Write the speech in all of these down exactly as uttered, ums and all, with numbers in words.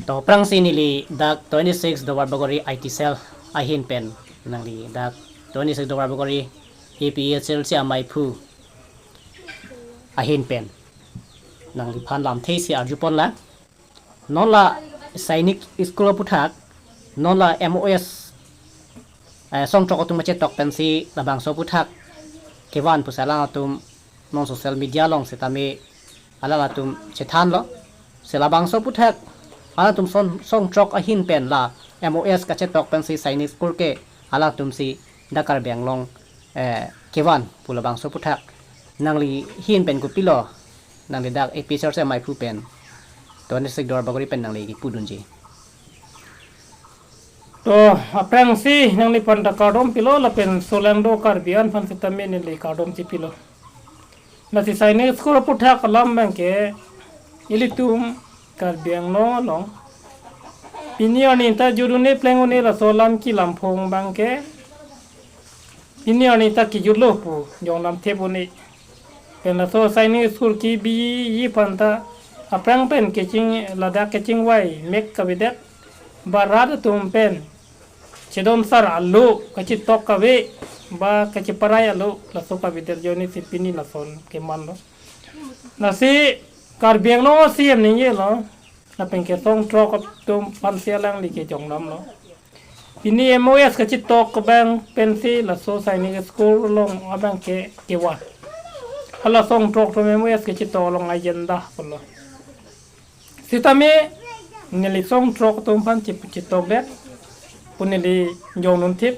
To aphrangsi neli dak twenty-six Duarbagori I T cell ahin pen, nangli dak twenty-six Duarbagori A P H L C amaiphu ahin pen nangliphan lamthe isi arjupon lang. Non la Sainik School aputhak, non la M O S, eh, songthrok atum kachetok pensi labangso aputhak kevan pusi alangtum non social media along setame alangtum chethanlo. Si labangso aputhak alangtum song, songthrok ahin pen la M O S kachetok pensi Sainik School ke alangtum si dak Karbi Anglong, eh, kevan pu labangso aputhak. Nangli ahin pen kopilo, nangli dak A P H L C amaiphu pen, twenty-six Duarbagori pen nangli kipudunji? To, aphrangsi nangliphan ta kardom pilo lapen solangdo Karbi an aphan setame neli kardom chipilo. Lasi Sainik School aputhak alam abangke ilitum Karbi Anglong along pini arni ta jut un-e pleng un-e, laso alam kelam phong abangke pini arni ta kejutlo pu jong lamthe un-e. Pen laso Sainik School kebiji aphan ta aphrang pen keching, ladak kechingvai mek kavedet, ba rat atum pen chedon sar alo kachetok kave, ba kacheparai alo, laso kavedet ajoine si pini lason kemanlo. Lasi Karbi Anglong a-C M ningjelo, lapen ke songthrok atum aphansi alangli kejongdamlo. Pini M O S kachetok abang pensi laso Sainik School along abangke kevan. Hala songthrok atum M O S kachetok along agenda pulo. Setame neli songthrok atum aphan che-, chetokdet pu neli jongdun thip,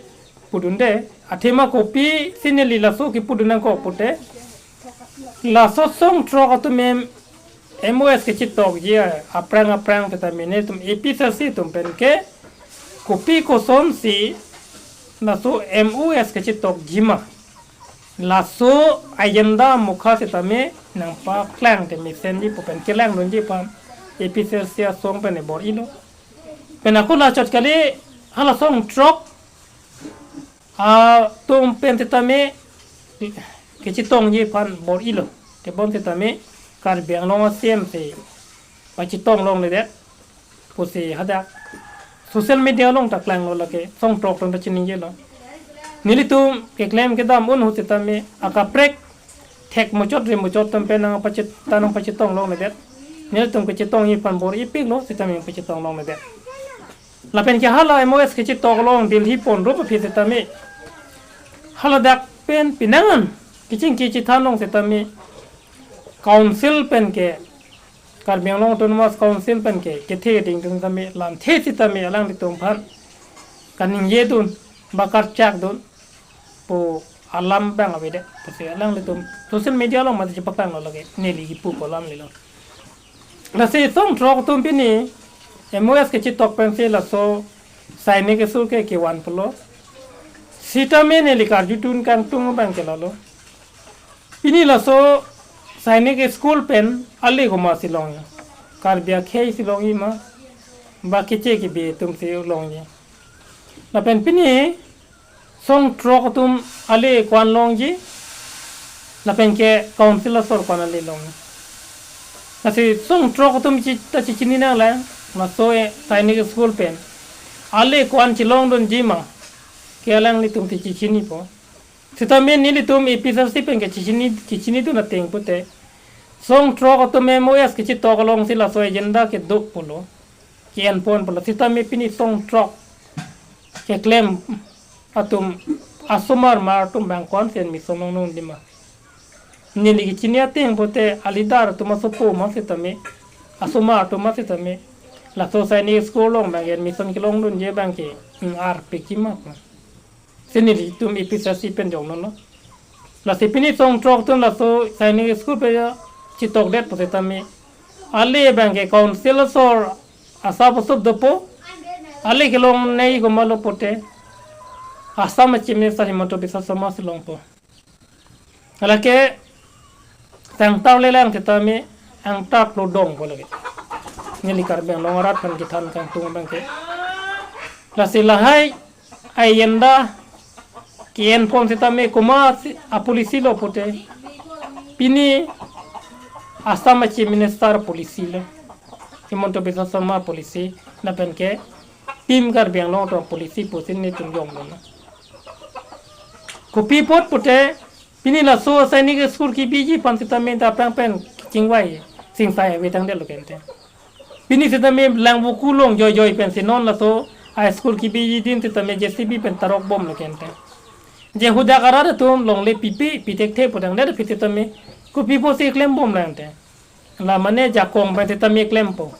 pudunde. Athema kopisi neli laso kipudun nangkok pute, laso songthrok atum M-, M O S kachetokji aphrang aphrang setame nelitum A P H L C atum pen ke kopi kosonsi laso M O S kachetokji ma, laso agenda mukha setame nangpaklang te mesenji pu pen kelangdunji aphan A P H L C asong pen bor-ilo. Pen ako lachot kali, hala songthrok atum pen setame kachetongji aphan bor-ilo. Tebon setame Karbi Anglong a-C M si pachetong longledet pusi hadak social media along ta klanglo, lake songthrok atum ta chiningjelo. Nelitum keklem kedam un ahut setame akaprek thek muchot ri muchot atum pen nangpachet-, ta nangpachetong longledet. Nelitum kachetongji aphan bor-ipiklo setame pachetong longledet. Lapen ke hala M O S kachetok along Delhi pon rup aphi setame, hala dak pen pinangan kachingki chethan long setame, council pen ke, Karbi Anglong Autonomous Council pen ke kethe keding atum setame lamthe setame alanglitum aphan kaningjedun ba karchakdun pu alam abang avedet pusi alanglitum social media along mate chepaklanglo, lake neli kipu pu alam lelo. Lasi songthrok atum pini M O S kachetok pensi laso Sainik School ke kevan pulo. Setame neli karjudun kangtung abang ke lalo. Pini laso Sainik School pen ale komatsi longji? Karbi akhei si longji ma, ba keche kebe atum si longji? Lapen pini songthrok atum ale ko-an longji, lapen ke council asor ko-an ale longji? Lasi songthrok atum chi-, ta chechini nanglang, laso, eh, Sainik School pen ale ko-an chelongdunji ma, ke alanglitum si chechinipo. Setame nelitum A P H L C pen ke chechini, kechinidun ateng pute, songthrok atum M O S kachetok alongsi laso agenda kedo pulo, ke-enpon pulo. Setame pini songthrok keklem atum asomar mar atum abang ko-ansi admission longdunji ma? Neli kechini ateng pute, a-leader atum asopo ma setame, asomar atum ma setame, laso Sainik School along abang admission kelongdunji abang ke ing-arpikji ma pu si nelitum A P H L C pen jongdunlo. Lasi pini songthrok atum laso Sainik School pen chetokdet pu setame, ale abang ke council asor asap asup dopo, ale kelongnei komatlo pute, Assam a-Chief Minister Himanta Biswa Sarma si longpo. Lake tangtar lelang setame angtar plodong pu lake. Neli Karbi Anglong arat aphan kethan kangtung abang ke. Lasi lahai agenda ke-enpon setame komatsi a-policy lo pute, pini Assam a-Chief Minister policy lo. Himanta Biswa Sarma policy, lapen ke Team Karbi Anglong atum policy pusi nelitum jongdun. Kopi apot pute, pini laso asainik school kebiji aphan sitame dak aphrang pen kachingvai singsai avedetlo ke ante. Pini sitame langvoku long joijoi pensi non laso a school kebiji din sitame J C B pen tarok bomlo ke ante. Je hadak arat atum longle pipe, pi thekthe pu tangdet aphi sitame kopi apotsi klembomlo ante. La mane jakong pen sitame klempo.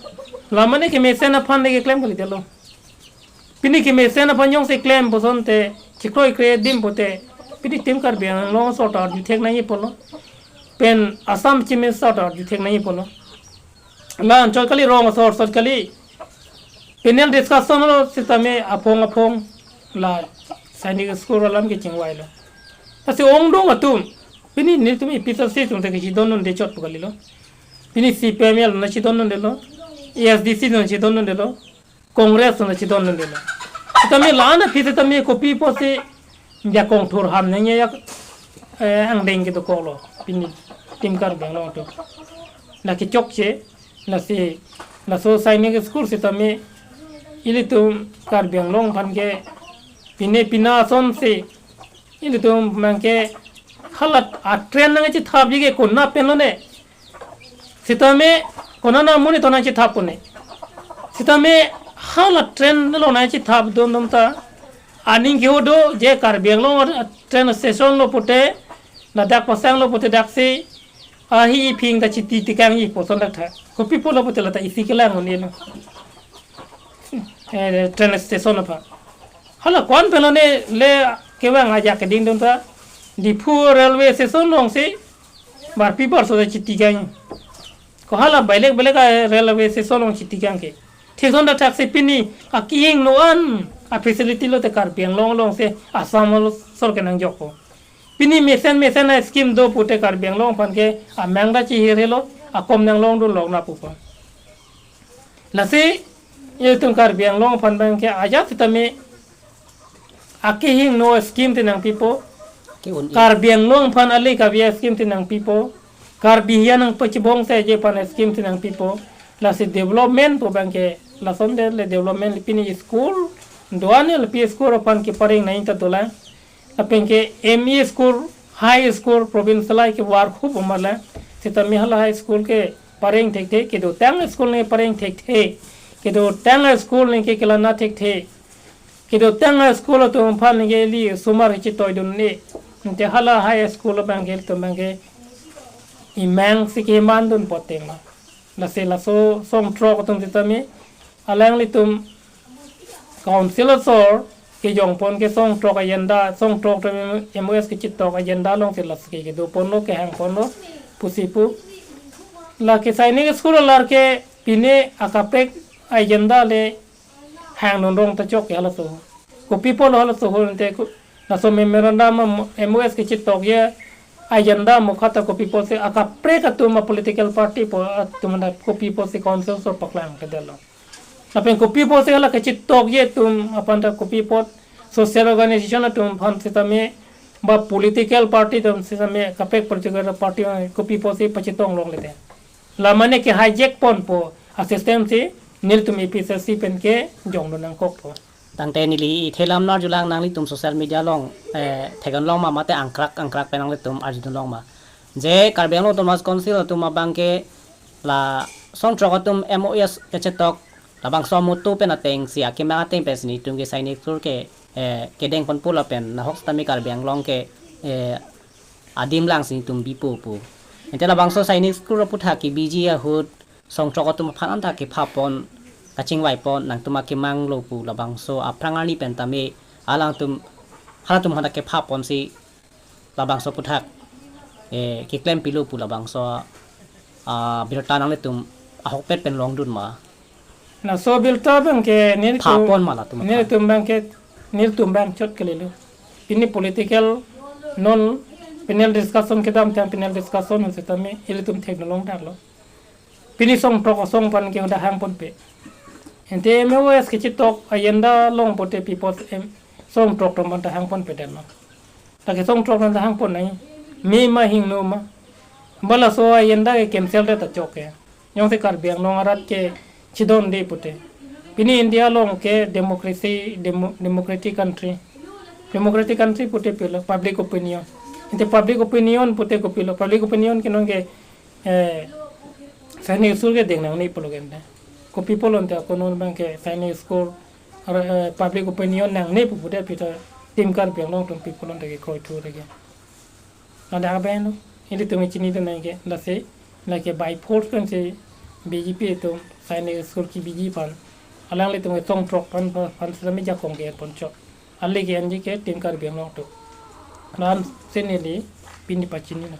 La mane kemesen aphan le keklem kalidetlo. Pini kemesen aphan jongsi klem pusonte, chikroi kre adim pute, pini Team Karbi Anglong asor ta arju thek nangji apotlo. Pen Assam Chief Minister ta arju thek nangji apotlo. La anchot kali, rong asor chot kali. Panel discussion lo sitame aphong aphong la sainik school alam kachingvailo. Lasi ongdung atum, pini nelitum A P H L C atum ta kachidondunde chot pu kalilo. Pini C P I M L na chidondundelo, A S D C na chidondundelo, Congress na chidondundelo. Sitame la-an aphi sitame kopi apotsi jakong thur ham nangji ya, eh, angdeng kedokoklo. Pini Team Karbi Anglong atum. La kechokche, lasi, laso asainik school sitame ilitum Karbi Anglong aphan ke pine pina asonsi ilitum abang ke hala a-train nangchethapji ke konat pen lone. Sitame konat na monit nangchethap pune. Sitame hala train lo nangchethap dun dun ta aning ke hodo je Karbi Anglong train station lo pute, ladak pasang lo pute daksi ahi iphing ta chiti tikangji puson dak tha. Kopi apotlo pute la ta isi kelang un-elo. Eh, train station aphan. Hala ko-an pen lone le kevang ajak keding dun ta Diphu railway station alongsi barpi barso ta chiti kangji. Ko hala belek belek a-railway station along chiti kang ke. Thekson dak thaksi pini akehingno an a-facility lote Karbi Anglong alongsi Assam asor ke nangjokpo. Pini mesen mesen a-scheme do pute Karbi Anglong aphan ke amang ta chihirhelo, akom nanglongdun lok na pupa. Lasi, ilitum Karbi Anglong aphan abang ke ajat sitame akehingno scheme si nangpipo. Ke un-i. Karbi Anglong aphan ale kave a-scheme si nangpipo. Karbi hiya nangpachibong seje aphan a-scheme si nangpipo. Lasi development pu abang ke lasonte le development le pini school do-an le pi school aphan kepareng nangji ta dolang. Lapen ke M E school, high school, provincial ai kevar khup umar la. Sitame hala high school kepareng thekthe, kedotang school ne pareng thekthe. Kedotang school ne ke kelana thekthe. Kedotang school atum aphan ne ke ili osomar chetoidunde. Ante hala high school abang ke ilitum abang ke imang si kemandun poteng la. Lasi laso songthrok atum sitame alanglitum council asor kejongpon ke songthrok agenda, songthrok atum M O S kechitok agenda alongsi lasi ke kedoponlo, kehangponlo pusi pu. La ke asainik school alar ke pine akaprek agenda le hangdun rong ta chok ke halaso. Kopi apotlo halaso ho ante ko, laso memorandum M O S kechitokji agenda mukha ta kopi apotsi akaprek atum a-political party pu atum anta kopi apotsi council asor paklang kedetlo. Lapen kopi apotsi hala kechitokji atum aphan ta kopi apot social organization atum aphan sitame ba political party atum sitame kaprek political party kopi apotsi pachitong longle te. La mane ke hijack ponpo a-system si nelitum A P H L C pen kejongdun nangkokpo. Tangte neli thelam arjulang nanglitum social media along, eh, theklong ma mate angkrak angkrak pen nanglitum arjudun long ma. Je Karbi Anglong Autonomous Council atum abang ke la songthrok atum M O S kechitok labangso amutu pen atengsi akemang ateng pensi nelitum ke asainik school ke, eh, kedengponpo lapen nahok sitame Karbi Anglong ke, eh, adim alangsi nelitum bipo pu. Ante labangso asainik school aputhak kebiji ahut songthrok atum aphan anta kephapon, kachingvaipon, nangtum akemang lo pu labangso aphrang arni pen tame alangtum halatum aphan ta kephaponsi labangso aputhak, eh, keklempilo pu labangso, ah, birta nanglitum ahokpet pen longdun ma. Laso birta abang ke nelitum, phapon ma latum aphan. Nelitum abang ke, nelitum abang chot kalilo. Pini political non panel discussion kedamtang panel discussion sitame ilitum theklong daklo. Pini songthrok asong aphan ke anta hangponpe. Ante M O S kechitok agenda along pute pi apot em songthrok atum anta hangponpedetlo. Lake songthrok anta hangpon nangji. Me ma hingno ma. Ba laso agenda ke cancel det ta chok ke. Jongsi Karbi Anglong arat ke chedonde pute. Pini India along ke democracy, demo-, democratic country. Democratic country pute pilo public opinion. Ante public opinion pute kopilo, public opinion ke non ke, eh, sainik school ke deng nangne pulo ke ante. Kopi pulo ante ako non abang ke sainik school, eh, public opinion nangne pu pute pita Team Karbi Anglong atum people ante ke kroithu lagi. Ladak abang lo, ilitum chinidun nangke, lasi, lake by force pensi B J P atum sainik school kebiji aphan, alanglitum ke tongthrok aphan, aphan sitame jakong ke-en ponchok. Alangli ke-enji ke Team Karbi Anglong atum. Lam si neli pini pachinilo.